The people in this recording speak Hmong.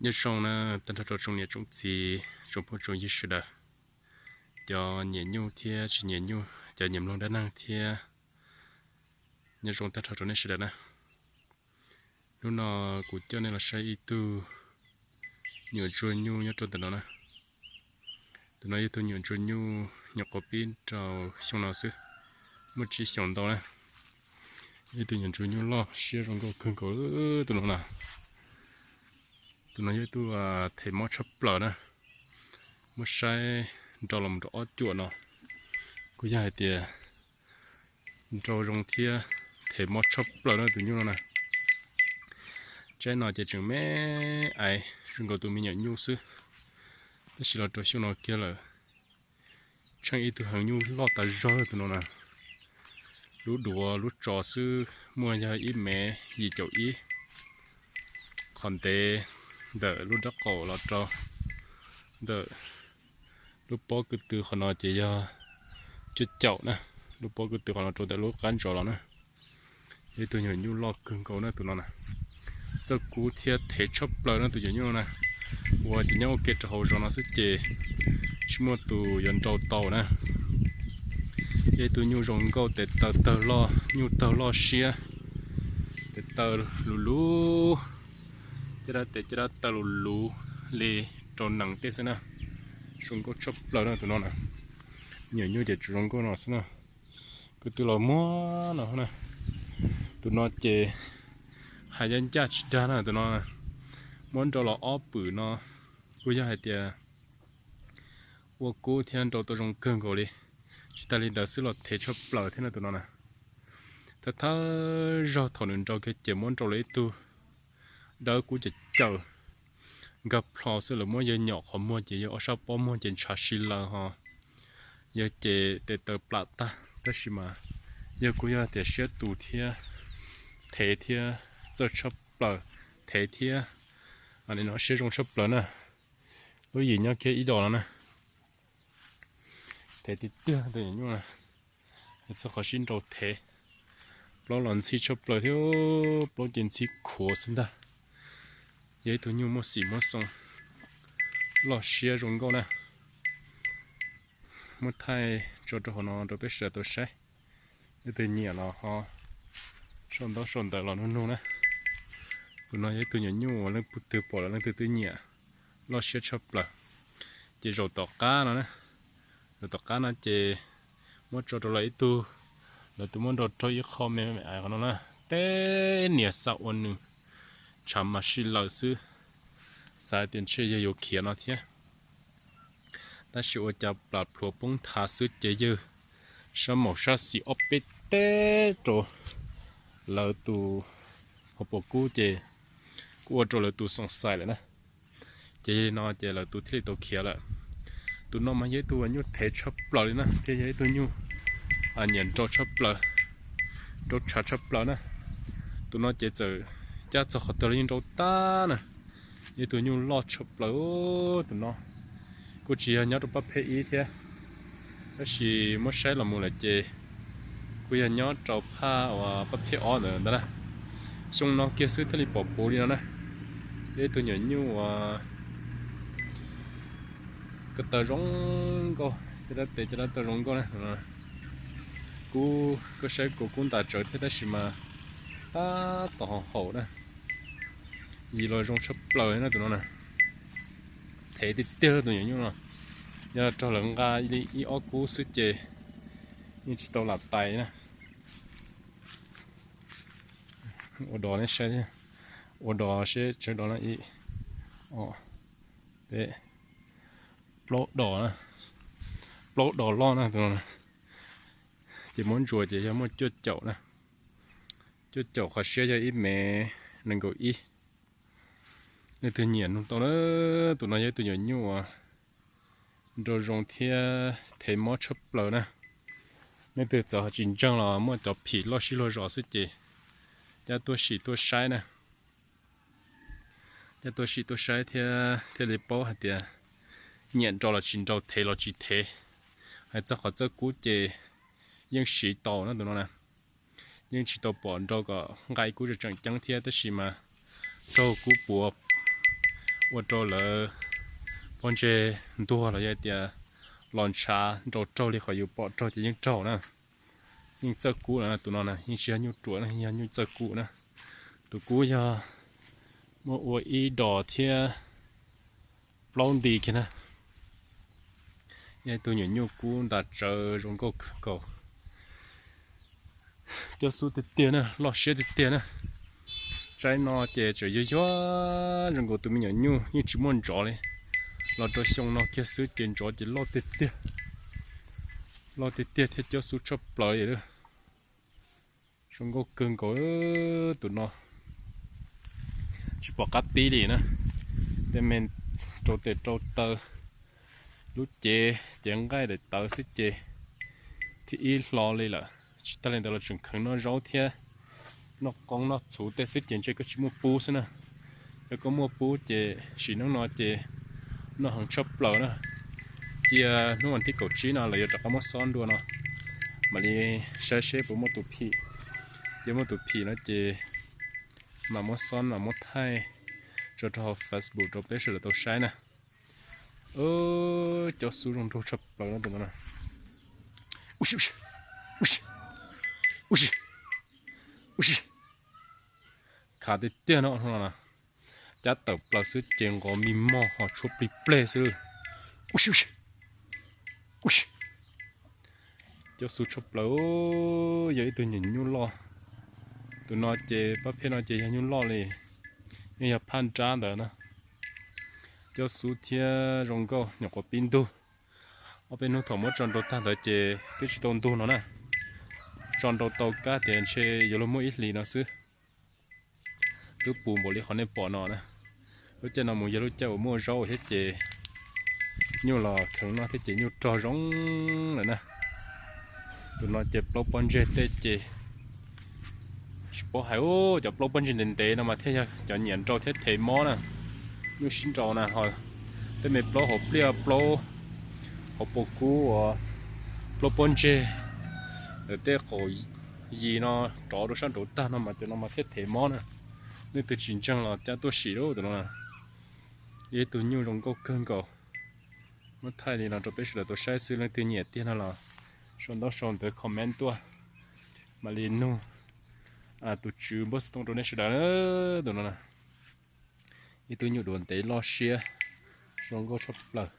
Nyob zoo na, tag nrho rau tsoom niam tsoom txiv, tsoom phooj tsoom ywg sawv daws, cov nyiam nyuj thiab tsis nyiam nyuj, cov nyiam mloog dab neeg thiab, nyob zoo tag nrho rau nej sawv daws na. Hnub no kuv coj nej los saib ib tug nyuam ntsuag nyuj nyob rau ntawm no na. Tus no yog tus nyuam ntsuag nyuj nyuam qhuav pib rau xyoo no xwb, muaj tsib xyoos ntau na. Ib tug nyuam ntsuag nyuj loj siab zoo nkauj kawg nkaus tus no na. Tus no yog ib tug thev mob tshaj plaws na, muab saib nrau los rau ob cuam no, kuj yog hais tias nrau zoo thiab thev mob tshaj plaws na tus nyuj no na. Tsaib no ces tseem me aiv zoo nkaus tus me nyuam nyuj xwb, tab sis los rau xyoo no kiag lawm, tsheej ib tug heev nyuj loj tas zog tus no na. Lub duav lub tso xwb muaj yog ib mev yim caum ib, qhov ntev ntawm lub nraub qaum los rau ntawm lub pob ko tw qhov no ces yog cuaj caum na, lub pob ko tw qhov no rau ntawm lub qab ntsos los na. Yog ib tug nyuam nyuj loj kawg nkaus na tus no na. Txawj kub thiab thev tshaj plaws na tus nyuam nyuj no na. Ua ces nyob ua ke rau hauv zos no xwb ces tsis muaj tus yuav nrau tau na. Yog ib tug nyuj zoo nkauj, tes taw tawg loj, nyuj tawg loj siab, tes taw luv luv, caj dab tes caj dab taw luv luv li rau nees tej xwb na. Zoo nkauj tshaj plaws na tus no na. Nyuam nyuj ces tsuas zoo nkauj no xwb na. Ko tw los muag no na. Tus no ces hais ncaj ncaj tsis dag na tus no, muab nrau los ob pwm no kuj yog hais tias ua kub thiab nrau tau zoo kawg nkaus li. Tsis tas li ntawd xwb los thev tshaj plaws thiab na tus no na. Thawj thawj zaug thaum nws nrau kiag ces muab nrau los ib tug dawb kub caws caws nkag plho xwb, lawv muab yawg nyom qhov muag ces yawg ob sab pob muag ces ntshav si laws ho. Yawg ces tes taw plam tag tab sis mas yawg kuj yog tias siab tus thiab thev thiab txawj tshaj plaws, thev thiab no siab zoo tshaj plaws na. Lub yim nyob kiag ib dos no na. Thev tiag tiag tus nyuam nyuj na. Txog qhov sib nrau thev, plaub los ntxhib tshaj plaws thiab, plaub ces ntxhib khuav xwb ntag. Yog ib tug nyuj muaj xim muaj xoo, loj siab zoo nkauj na. Muab thaij tso rau hauv no rau peb sawv daws tau saib. Leej twg nyiam los ho sau ntaub sau ntawv los nug nug na. Tus no yog ib tug nyuam nyuj uas leej twg pom los leej twg twb nyiam, loj siab tshaj plaws. Ces zaum tom qab no na, zaum tom qab no ces muab tso rau lawv ib tug, lawv twb muab nrau raug ib qho me me aiv qhov no na. Teb nias xa ua nws ntshav mas si laws xwb, xav tias ntshe yawg yuav khiav no thiab. Tab sis ua cas plam plhuav poob nthav xwb ces yawg sab maum sab xis ob peb teb rau lawv tus hauv paus kub ces kuj ua rau lawv tus xoom xais lawm na. Ces yog li no ces lawv tus thiaj li tau khiav lawm. Tus no mas yog ib tug nyuj thev tshaj plaws li na, thiab yog ib tug nyuj nyiam nrau tshaj plaws, nrau tshav tshaj plaws na. Tus no ces txawm cab txog qhov twg los yeej nrau tag na. Yog ib tug nyuj loj tshaj plaws tus no. Kuj tsis yog nyob rau pab pheb ib thiab, tab sis muab saib los mus lawm ces kuj yog nyob rau phaj uas pab pheb ob ntawd ntag na. Xyoo no kiag xwb thiaj li pom puv li no na. Yog ib tug nyuam nyuj uas ko taw zoo nkauj, caj dab tes caj dab taw zoo nkauj na. Kub, koj saib kuv kub ntas tsawv thiab tab sis mas tab tom haum haum na. Yim los zoo tshaj plaws na tus no na. Thev tiag tiag tus nyuam nyuj no. Yog raug lawv nqa li ib ob kub xwb ces yeej tsis tau lam tais na. Ua dos ne saib, ua dos seb tsawg dos na, ib, ob, peb, plaub dos, plaub dos loj na tus no. Ces muab ntsuas ces yog muaj cuaj caum na, cuaj caum qhov siab yog ib mev nees nkaum ib. Leej twg nyiam nug tau na. Tus no yog ib tug nyuam nyuj uas nrau zoo thiab thev mob tshaj plaws na. Leej twg txawm ho tsis ntseeg los muaj cov phim loj sij luag zos xwb ces cab tuaj sim tuaj saib na. Cab tuaj sim tuaj saib thiab thiaj li paub hais tias nyiam nrau los tsis nrau, thev los tsis thev. Hais txog qhov txawj kub ces yeej siv tau na tus no na. Yeej tsis tau pom nrau kom nqa ib kub tseem ceeb thiab tab sis mas raug kub puav ua rau lawv pob ntseg ntuag los yog tias los ntshav nrau raug li qhov yus pom raug ces yeej raug na. Yeej txawj kub lawm, tus no na yeej tsis yog nyuj ruam na, yog nyuj txawj kub na. Tus kub yog muaj ua ib dos thiab plaub nti kiag na. Yog ib tug nyuam nyuj kub ntas tsawv zoo nkauj kawg nkaus. Cov xub tiag tiag na, loj siab tiag tiag na. Tsaib no ces tseem yuag yuag zoo nkaus tus me nyuam nyuj yeej tsis muaj ntsov li. Los rau xyoo no kiag xwb ces ntsov ces loj tiag tiag, loj tiag tiag thiab cov xub tshaj plaws li. Zoo nkauj kawg nkaus tus no, tsis pom qab tib li na. Tej me rau tes rau taw, lub cev cev nqaij daim tawv xwb ces thib ib hlo li lawm. Tsis tag li ntawd los tseem kheev noj zaub thiab noj qoob noj txhuv tej xwb ces ntshe koj tsis muaj pub xwb na. Yog koj muaj pub ces sim neej no ces noj heev tshaj plaws na. Cia hnub vas thib kaum tsib no lawv yuav rov qab muab xob dua no, mam li saib seb puas muaj tus phim. Yog muaj tus phim no ces mam muab xob mam muab thaij tso rau hauv Facebook rau peb sawv daws tau saib na. Cov xub zoo nraug tshaj plaws no tus no na. Ub si, ub si, ub si, ub si, khav tiag tiag no na. Cab tawm plaws xwb ces nqov mi mog ho tshuab plig pleg xwb. Ub si, ub si, ub si, cov xub tshaj plaws. Yog ib tug nyuam nyuj loj. Tus no ces pab pheej no ces yog nyuj loj li, yeej yog phaj nrab ntawd na. Cov xub thiab zoo nkauj nyuam qhuav pib ntug. Ob peb hnub thaum muab tso nrau tag ntawd ces twb tsis tau ntug no na. Tso nrau tau kab tias ntshe yuav luag muaj ib hlis no xwb. Twb puv npaum li qhov nej pom no na. Lub caij no mus yog lub caij uas muaj zaub thiab ces nyuj los kheev noj thiab ces nyuj rog zoo lawm na. Tus no ces plaub pob ntseg tej ces tsis paub hais, cov plaub pob ntseg ntev ntev no mas thiaj yog cov nyiam nrau thiab thev mob na. Nyuj sib nrau na, ho tej me plaub hauv pliaj, plaub hauv paus kub uas plaub pob ntseg ntawm tej qaum yis no rov rau sab nraud tag no mas cov no mas thiaj thev mob na. Leej twg tsis ntseeg los cab tuaj sim lauj tus no. Ib tug nyuj zoo nkauj kawg nkaus. Muab thaij li no rau peb sawv daws tau saib xwb, leej twg nyiam tiag no los sau ntaub sau ntawv comment tuaj, mam li nug tus tswv npawb xov tooj rau nej sawv daws. Tus no ib tug nyuj duav ntev loj siab, zoo nkauj tshaj plaws.